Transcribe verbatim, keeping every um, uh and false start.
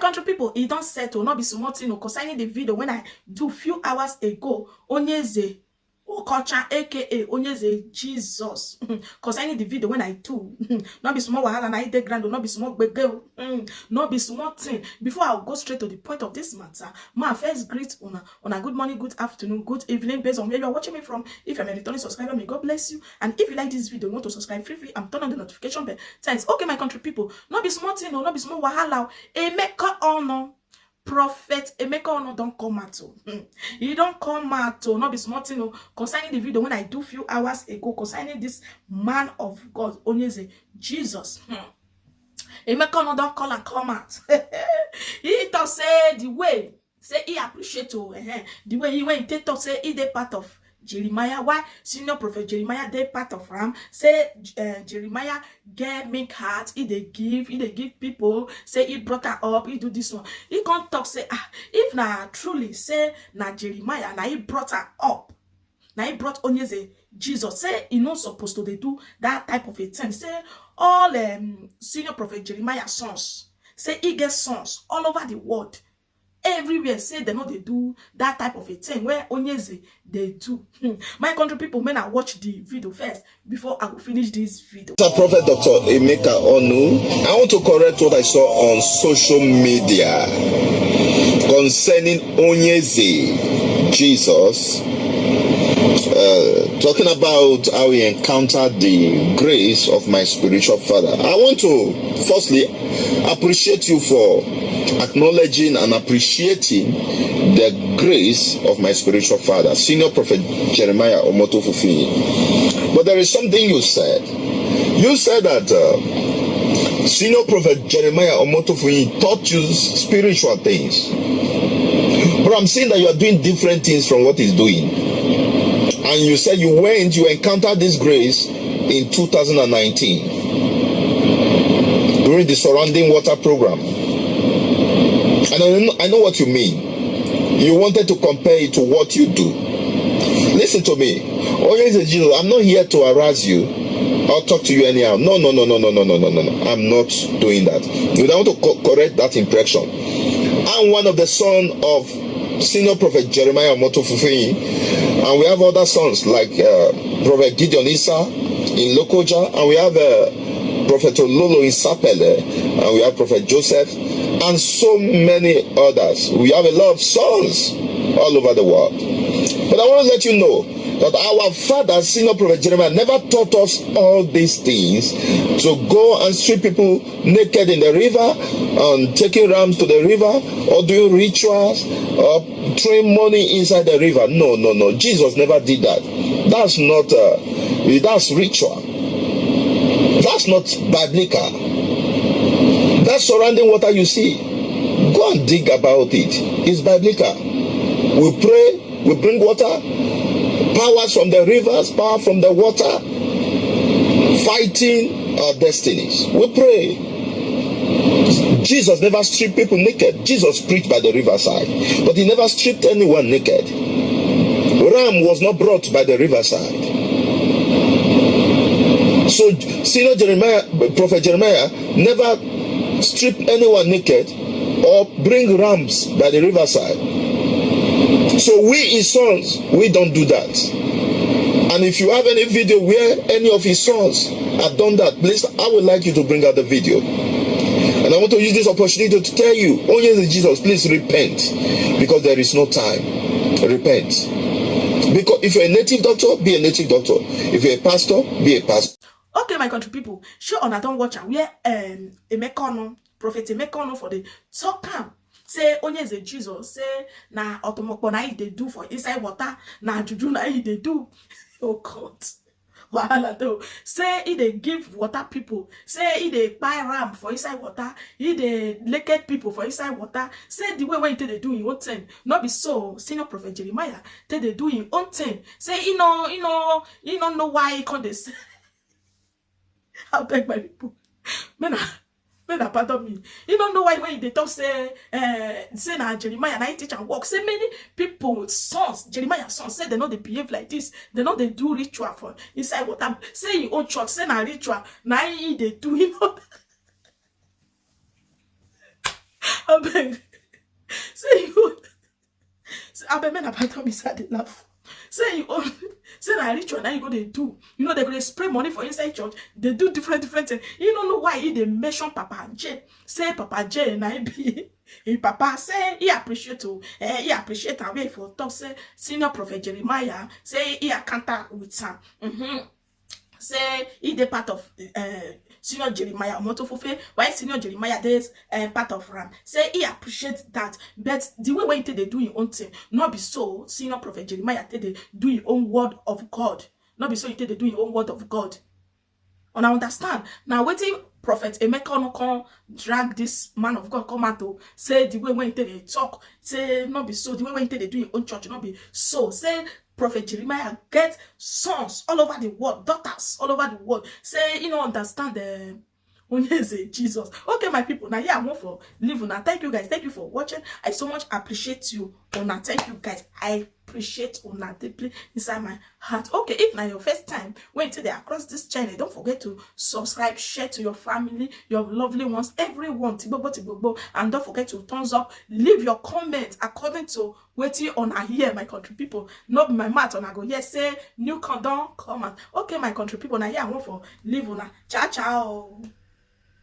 Country people, e don settle, no be small thing o, concerning the video when I do few hours ago, Onyeze Okocha, A K A Onyeze Jesus, concerning the video when I do, no be small wahala na e dey ground o, no be small gbege o, mm, no be small thing. Before I go straight to the point of this matter, ma first greet una, una good morning, good afternoon, good evening, based on where you are watching me from. If you're a returning subscriber, may God bless you. And if you like this video, you want to subscribe, feel free and turn on the notification bell. Thanks. Okay, my country people, no be small thing o, no be small wahala o. Emeka Ono, Prophet Emeka Ono don come out o. Hmm. He don come out o, no be small thing o. Concerning the video when I do few hours ago concerning this man of God, Onyeze Jesus. Hmm. Emeka Ono don call and come out. He talk say the way say he appreciate o, eh, the way he, when he take talk say he dey part of Jeremiah, why senior prophet Jeremiah dey part of am, say, eh, Jeremiah get meek heart, he dey give, he dey give people, say he brought her up, he do this one. He come talk say, ah, if na truly say na Jeremiah, na he brought her up, na he brought Onyeze Jesus, say he no suppose to dey do that type of a thing. Say all, um, senior prophet Jeremiah sons, say he get sons all over the world, everywhere, say dem no dey do that type of a thing wey Onyeze dey do. Hmm. My country people, make una watch the video first before I go finish this video. Mister Prophet Doctor Emeka Onu, I want to correct what I saw on social media concerning Onyeze Jesus, uh, talking about how he encountered the grace of my spiritual father. I want to firstly appreciate you for acknowledging and appreciating the grace of my spiritual father, Senior Prophet Jeremiah Omotofufi. But there is something you said. You said that, uh, Senior Prophet Jeremiah Omotofufi taught you spiritual things. But I'm seeing that you are doing different things from what he's doing. And you said you went, you encountered this grace in two thousand nineteen during the Surrounding Water program. And I know, I know what you mean. You wanted to compare it to what you do. Listen to me. Always Jesus, I'm not here to harass you or talk to you anyhow. No, no, no, no, no, no, no, no, no, no. I'm not doing that. But I want to co- correct that impression. I'm one of the son of Senior Prophet Jeremiah Omotofufi, and we have other sons like, uh, Prophet Gideon Issa in Lokoja, and we have, uh, Prophet Ololo in Sapele, and we have Prophet Joseph, and so many others. We have a lot of sons all over the world. But I want to let you know that our father, Senior Prophet Jeremiah, never taught us all these things, to go and strip people naked in the river, and taking rams to the river, or doing rituals, or throwing money inside the river. No, no, no. Jesus never did that. That's not, uh, that's ritual. That's not biblical. That Surrounding Water you see, go and dig about it. It's biblical. We pray, we bring water, powers from the rivers, power from the water, fighting our destinies. We pray. Jesus never stripped people naked. Jesus preached by the riverside, but he never stripped anyone naked. Ram was not brought by the riverside. So Senior Jeremiah, Prophet Jeremiah, never stripped anyone naked or bring rams by the riverside. So we, his sons, we don't do that. And if you have any video where any of his sons have done that, please, I would like you to bring out the video. And I want to use this opportunity to tell you, Onyeze Jesus, please repent, because there is no time. Repent. Because if you're a native doctor, be a native doctor. If you're a pastor, be a pastor. Okay, my country people, sure una don watch am where, um, Emeka Ono, Prophet Emeka Ono for the talk am. Say Onyeze Jesus, say na otomokpo na he dey do for inside water, na juju na he dey do. Oh God. Wahala though. Say he dey give water people. Say he dey buy ram for inside water. He dey naked people for inside water. Say the way wey he take dey do him own thing, no be so Senior Prophet Jeremiah take dey do him own thing. Say he no, he no, he no know why he come dey say. I beg my people. Men are, men are pardon me. You don't know why when they talk say, uh, say na Jeremiah na he teach and work. Say many people, sons, Jeremiah sons, say they know they behave like this. They know they do ritual for inside water. Say your own church, say na ritual, na he they do. You know. Abeg. Say you. Say, abeg, make una pardon me, say I dey laugh. Say you own. Say na ritual na you go dey do. You know they go dey spray money for inside church. They do different different thing. You no know why he dey mention Papa J. Say Papa J na him be him papa. Say he appreciate o. Eh, he appreciate am wey for talk say senior prophet Jeremiah. Say he encounter with am. Mm-hmm. Say he dey part of uh, senior Jeremiah Omotofufe, while senior Jeremiah dey uh, part of am. Say he appreciate that, but the way wey he take dey do him own thing, no be so senior prophet Jeremiah take dey do him own word of God. No be so he take dey do him own word of God. Una understand? Na wetin prophet Emeka Onukon drag this man of God come out to say the way wey he take dey talk, say no be so, the way wey he take dey do him own church, no be so. Say prophet Jeremiah get sons all over the world, daughters all over the world. Say he no understand the Onyeze Jesus. Okay, my people, now here I want for leave una. Thank you guys. Thank you for watching. I so much appreciate you. Una, thank you guys. I appreciate una deeply inside my heart. Okay, if now your first time when today across this channel, don't forget to subscribe, share to your family, your lovely ones, everyone. Tibobo, tibobo, and don't forget to thumbs up. Leave your comment according to wetin una hear, my country people. No be my mouth una go hear say new con don come out. Okay, my country people, now here I want for leave una. Ciao, ciao.